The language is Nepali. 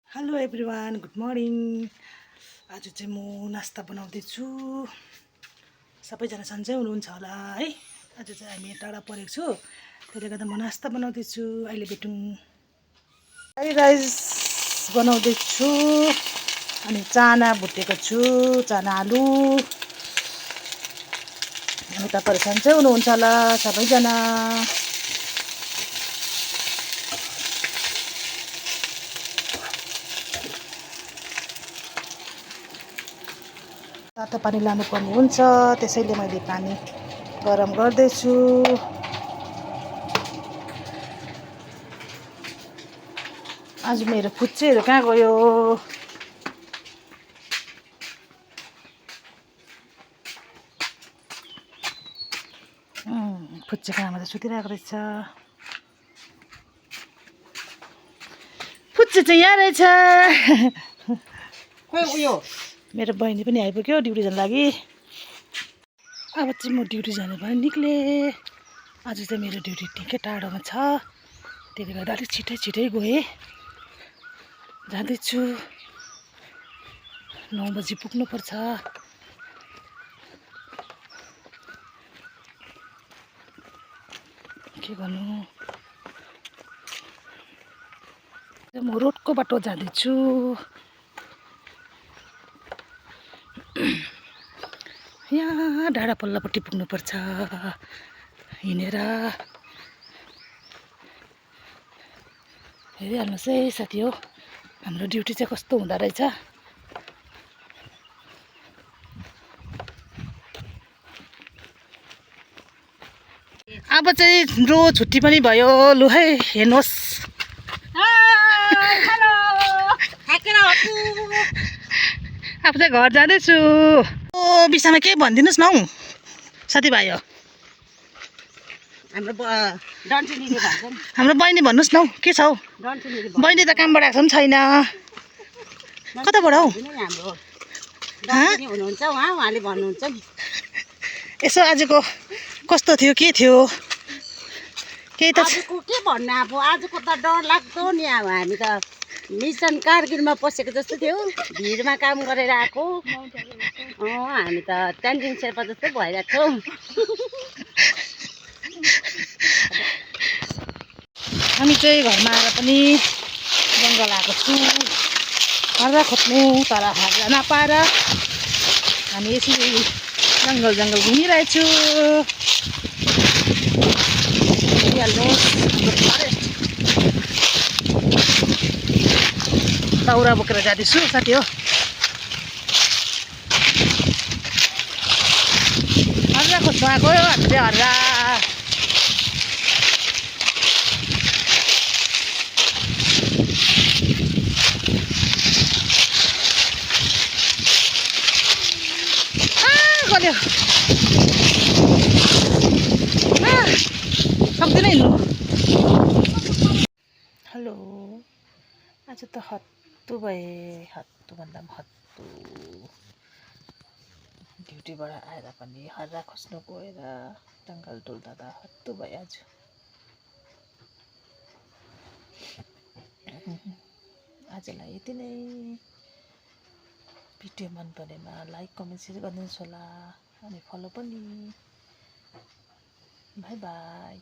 Hello everyone, good morning. आज चाहिँ म नास्ता बनाउँदैछु। सबैजना सन्चै हुनुहुन्छ होला है। आज चाहिँ हामी टाढा परेको छु, त्यसले गर्दा म नास्ता बनाउँदैछु। अहिले भेटौँ। फ्राइड राइस बनाउँदैछु अनि चाना भुटेको छु, चाना आलु। अनि तपाईँहरू सन्चै हुनुहुन्छ होला सबैजना। तातो पानी लानुपर्ने हुन्छ, त्यसैले मैले पानी गरम गर्दैछु। आज मेरो फुच्चेहरू कहाँ गयो? फुच्चे कहाँ मात्रै सुतिरहेको रहेछ। फुच्चे चाहिँ यहाँ रहेछ। खोइ उयो मेरो बहिनी पनि आइपुग्यो ड्युटी जानु लागि। अब चाहिँ म ड्युटी जाने भए निक्लेँ। आज चाहिँ मेरो ड्युटी निकै टाढोमा छ, त्यसले गर्दा अलिक छिटै गएँ। जाँदैछु, 9 बजी पुग्नुपर्छ। के गर्नु, म रोडको बाटो जाँदैछु। यहाँ डाँडा पल्लापट्टि पुग्नुपर्छ हिँडेर। हेरिहाल्नुहोस् है साथी हो, हाम्रो ड्युटी चाहिँ कस्तो हुँदो रहेछ। अब चाहिँ रोज छुट्टी पनि भयो। लु है हेर्नुहोस्, अब चाहिँ घर जाँदैछु। ओ विषयमा केही भनिदिनुहोस् न हौ साथीभाइ हो। हाम्रो बहिनी भन्नुहोस् न हौ, के छ हौ? बहिनी त कामबाट आएको पनि छैन। कताबाट हौ? उहाँले भन्नुहुन्छ नि यसो आजको कस्तो थियो, के थियो? केही त के भन्नु। अब आजको त डर लाग्दो नि। अब हामी त मिसन कारगिलमा पसेको जस्तो थियो, भिडमा काम गरेर आएको। हामी त ट्यान्जिङ शेर्पा जस्तो भइरहेको छौँ। हामी चाहिँ घरमा आएर पनि जङ्गल आएको छु हर्रा खोज्नु, तर हार्रा नपाएर हामी यसरी जङ्गल घुमिरहेछु। हेरिहाल्नुहोस्, दाउरा बोकेर जाँदैछु साथी हो। हर्रा खोज्नु आएको हो हामीले, हर्रा। गल्यो सक्दैन हिँड्नु। हेलो, आज त हत्तु भए, हत्तुभन्दा पनि हत्तु। ड्युटीबाट आएर पनि हर्रा खोज्नु गएर जङ्गल डुल्दा त हत्तु भए आज। आजलाई यति नै। भिडियो मन परेमा लाइक कमेन्ट सेयर गरिदिनुहोस् होला, अनि फलो पनि। By by.